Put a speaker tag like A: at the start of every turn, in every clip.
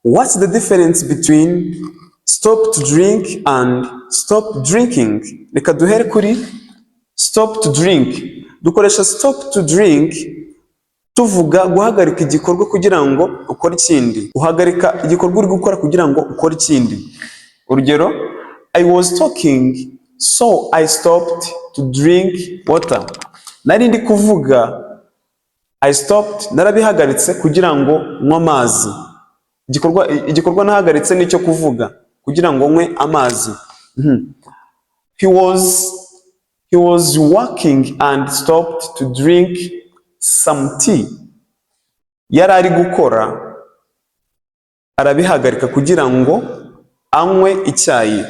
A: What's the difference between stop to drink and stop drinking? Reka duhere kuri stop to drink. Dukoresha stop to drink tuvuga guhagarika igikorwa kugira ngo ukore ikindi. Uhagarika igikorwa uri gukora kugira ngo ukore ikindi. Urugero, I was talking, so I stopped to drink water. Nari ndi kuvuga, I stopped, narabihagaritse kugira ngo nywe amazi. Igikorwa nahagaritse ni icyo kuvuga kugira ngo nywe amazi. He was working and stopped to drink some tea. Yari ari gukora, arabihagarika kugira ngo anywe icyayi.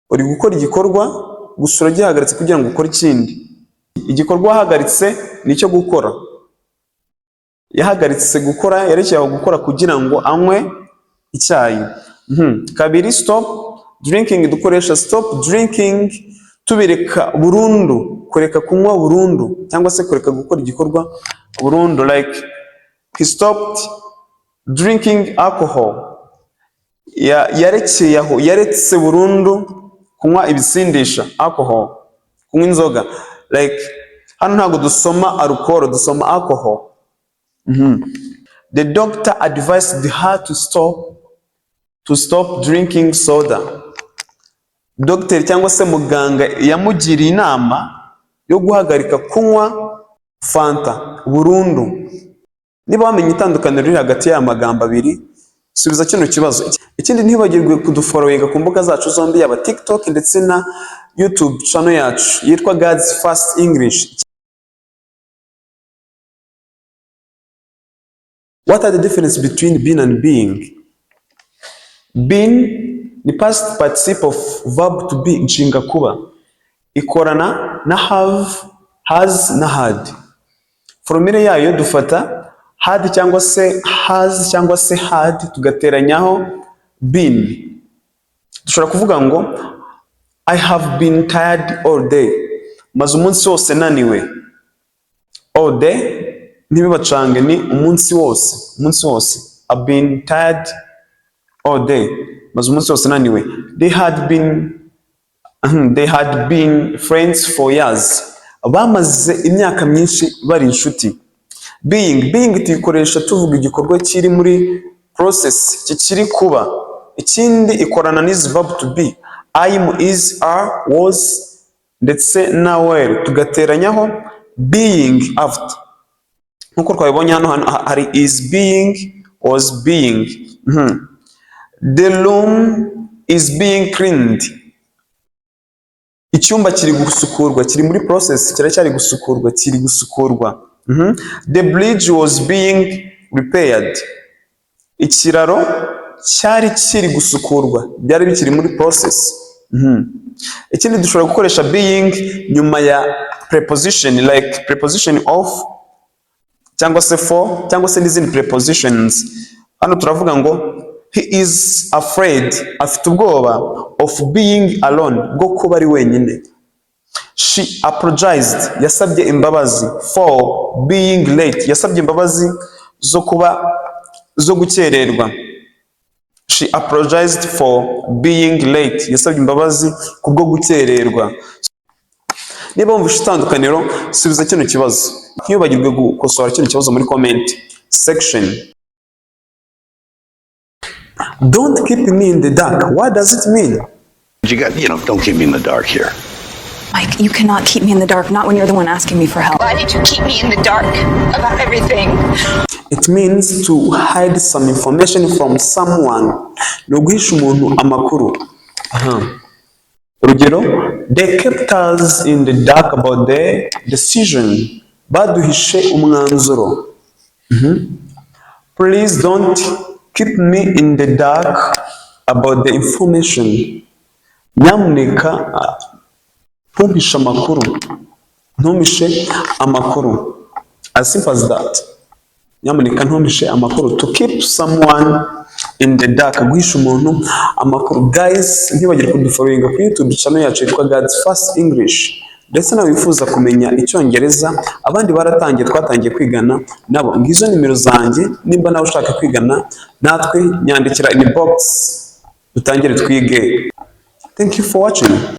A: Uri gukora igikorwa gusa uragihagaritse kugira ngo ukore ikindi. Igikorwa wahagaritse ni icyo gukora. Yahagaritse gukora, yarekeye aho gukora kugira ngo anywe icyayi. Kabiri, stop drinking. Dukoresha stop drinking tubireka burundu, kureka kunywa burundu cyangwa se kureka gukora igikorwa burundu. Like, he stopped drinking alcohol. Yarekeye aho, yaretse burundu kunywa ibisindisha, alcohol, kunywa inzoga. Like, hano ntabwo dusoma alcohol, dusoma alcohol. The doctor advised her to stop drinking soda. Dogiteri cyangwa se muganga yamugiriye inama yo guhagarika kunywa fanta burundu. Niba wamenye itandukaniro riri hagati y'aya magambo abiri, subiza kino kibazo. Ikindi, ntibagirwe kudufollowinga ku mbuga zacu zombi, yaba TikTok ndetse na YouTube channel yacu yitwa God's First English. What are the difference between been and being? Been ni past participle of verb to be, inshinga kuba. Ikorana na have, has na had. Formule yayo, dufata had cyangwa se has cyangwa se had, tugateranyaho been. Dushobora kuvuga ngo "I have been tired all day." Maze umunsi wose naniwe. All day, ntibibacange, ni umunsi wose, umunsi wose. I've been tired all day. Maze umunsi wose naniwe. They had been friends for years. Bamaze imyaka myinshi bari inshuti. Being. Being tuyikoresha tuvuga igikorwa kiri muri process, kikiri kuba. Ikindi, ikorana n'izi verb to be: am, is, are, was ndetse na were, tugateranyaho being after. Nkuko twabibonye hano hari is being, was being. The room is being cleaned. Icyumba kiri gusukurwa, kiri muri process, kiracyari gusukurwa, kiri gusukurwa. The bridge was being repaired. Ikiraro cyari kiri gusukurwa, byari bikiri muri process. Ikindi, dushobora gukoresha being nyuma ya preposition, like preposition of cyangwa se for cyangwa se n'izindi prepositions. Hano turavuga ngo he is afraid, afite ubwoba, of being alone, bwo kuba ari wenyine. She apologized, yasabye imbabazi, for being late, yasabye imbabazi zo kuba, zo gukererwa. She apologized for being late, yasabye imbabazi kubwo gukererwa. Niba wumva itandukaniro, subiza kino kibazo. Ntiwibagirwe gukosora kino kibazo muri comment section. Don't keep me in the dark. What does it mean?
B: You got, don't keep me in the dark here.
C: Mike, you cannot keep me in the dark, not when you're the one asking me for help.
D: Why did you keep me in the dark about everything?
A: It means to hide some information from someone. Ni uguhisha umuntu amakuru. Aha. Urugero, they kept us in the dark about the decision. Baduhishe umwanzuro. Please don't keep me in the dark about the information. Nyamuneka ntumpishe amakuru. Ntumpishe amakuru. As simple as that. Nyamuneka ntumpishe amakuru. To keep someone in the dark, guhisha umuntu amakuru. Guys, ntibagire kudufollowinga kuri YouTube channel yacu yitwa God's First English. Ndetse nawe wifuza kumenya Icyongereza, abandi baratangiye, twatangiye kwigana nabo. Ngizo nimero zanjye, nimba nawe ushaka kwigana natwe, nyandikira inbox dutangire twige. Thank you for watching.